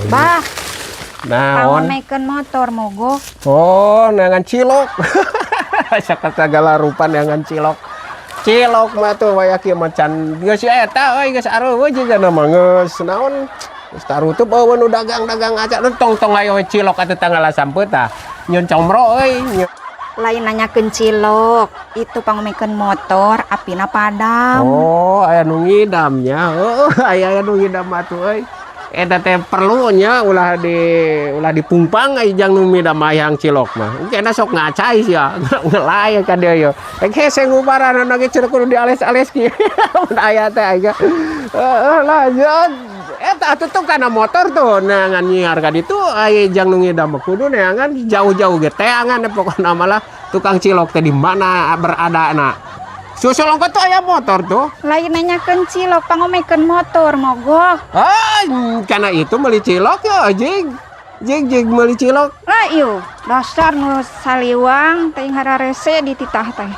Bah, Naon? Pangomekeun motor mogok. Oh, neangan cilok. Sagala rupa neangan cilok. Cilok mah tuh waya kieu mah can geus eta euy, geus areueuh jigana mah, geus naon? Geus tarutup eueuh nu dagang-dagang aca. Tong-tong ayo cilok atuh tanggal sampeut tah. Nyeun comro euy. Lain nanyakeun cilok, itu pangomekeun motor apina padam. Oh, aya nu ngidam nya. Oh, aya nu ngidam atuh euy. Eta teh perlu nya, ulah dipumpang ai jang nu ngidam hayang cilok mah. Engke sok ngacai sia, ngelay ka dieu ye. Rek hese ngubaran ge cenah kudu diales-ales kieu. Mun aya teh aing. Heeh lah, eta atuh tuh kana motor tuh neangan nyiar ka ditu aya jang nu ngidam mah kudu neangan jauh-jauh ge teangan, pokokna malah tukang cilok teh di mana berada na. Susul ongkot tuh aya motor tuh. Lain nanyakeun cilok, pangomekeun motor mogok. Ah, karena itu beli cilok ya, jig. Jig jig beli cilok. Lah ieu, dasar nu saliwang teh hararese dititah teh.